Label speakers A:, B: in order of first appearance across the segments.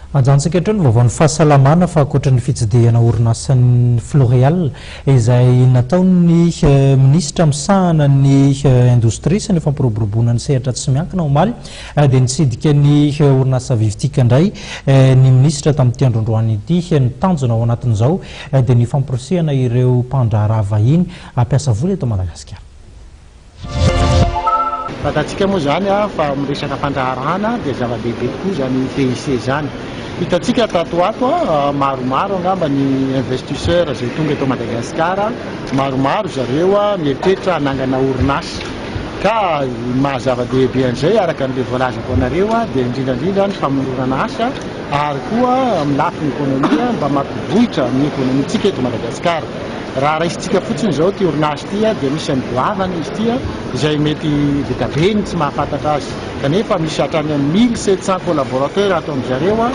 A: Ajanontsika hatreo ny vaovaon'ny fahasalamana fa ankoatra ny fitsidihana orinasan'ny Floreal izay nataon'ny minisitra misahana ny indostria sy ny fampiroboroboana ny sehatra tsy miankina omaly dia nitsidika ny orinasa Vivtic indray ny minisitra tamin'ity androandroany ity. Ny tanjona ao anatin'izao dia ny famporisihana ireo mpandraharaha vahiny hampiasa vola eto Madagasikara.
B: Fantatsika moa izany fa amin'ny resaka fandraharahana dia zava-dehibe tokoa izany PIC izany. Hitantsika tato ho ato, maromaro angamba ny investisseurs izay tonga eto Madagasikara, maromaro zareo mieritreritra hanangana orinasa. Ka ny maha zava-dehibe an'izay araka an'ilay voalazako anareo dia indrindra indrindra ny famoronana asa ary koa amin'ny lafiny ekonomia mba mampivoitra ny ekonomiantsika eto Madagasikara. Raha raisintsika fotsiny izao ity orinasa ity dia misy an'ny goavana izy ity izay mety be dia be ny tsy mahafantatra azy kanefa misy hatrany amin'ny 1700 collaborateurs ato amin-dry zareo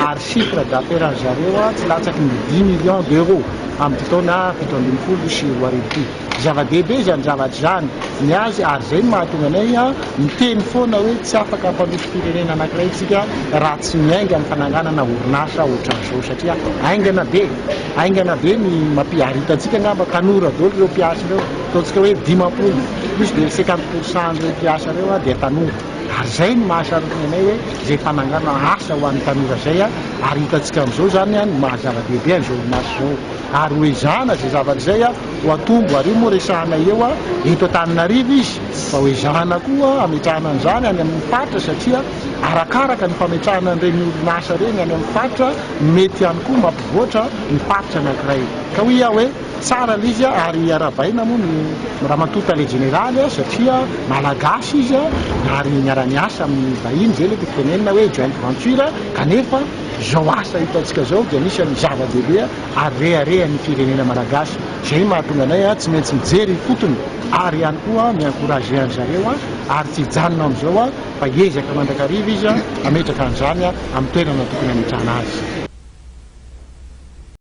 B: ary chiffre d'affaires an-dry zareo tsy latsaky ny dix millions d'euros amin'ity taona 2017 ity. Zava-dehibe izany zavatra izany ny azy ary izay no mahatonga anay miteny foana hoe tsy afaka hampandroso firenena anankiray isika raha tsy miainga amin'ny fananganana orinasa ohatran'izao satria haingana be. Haingana be ny mampi ary hitantsika angamba tanora daholo ireo mpiasa ireo, ataontsika hoe 50, plus de 50% an'ireo mpiasa ireo dia tanora, ary izay no mahasarotiny anay hoe izay fananganana asa ho an'ny tanora izay ary hitantsika amin'izao izany ny maha zava-dehibe an'izao orinasa izao ary ho ezahana izay zavatra izay ho atombo ary io moa resahana eo eto Antananarivo izy fa ho ezahana koa hametrahana an'izany any amin'ny faritra satria arakaraka ny fametrahana an'ireny orinasa ireny any amin'ny faritra mety ihany koa mampivoatra ny faritra anankiray. Ka hoy aho hoe tsara ilay izy ary arahabaina moa ny Ramatoa Tale Jeneraly satria Malagasy izy ary miara-miasa amin'ny vahiny, izay ilay tiako tenenina hoe joint venture, kanefa izao asa hitantsika izao dia anisan'ny zava-dehibe ary reharehan'ny firenena Malagasy. Izay no mahatonga anay tsy maintsy mijery ifotony ary ihany koa mi-encourager an-dry zareo ary tsy hijanona amin'izao fa hiezaka mandrakariva izy hametraka an'izany amin'ny toerana tokony hametrahana azy.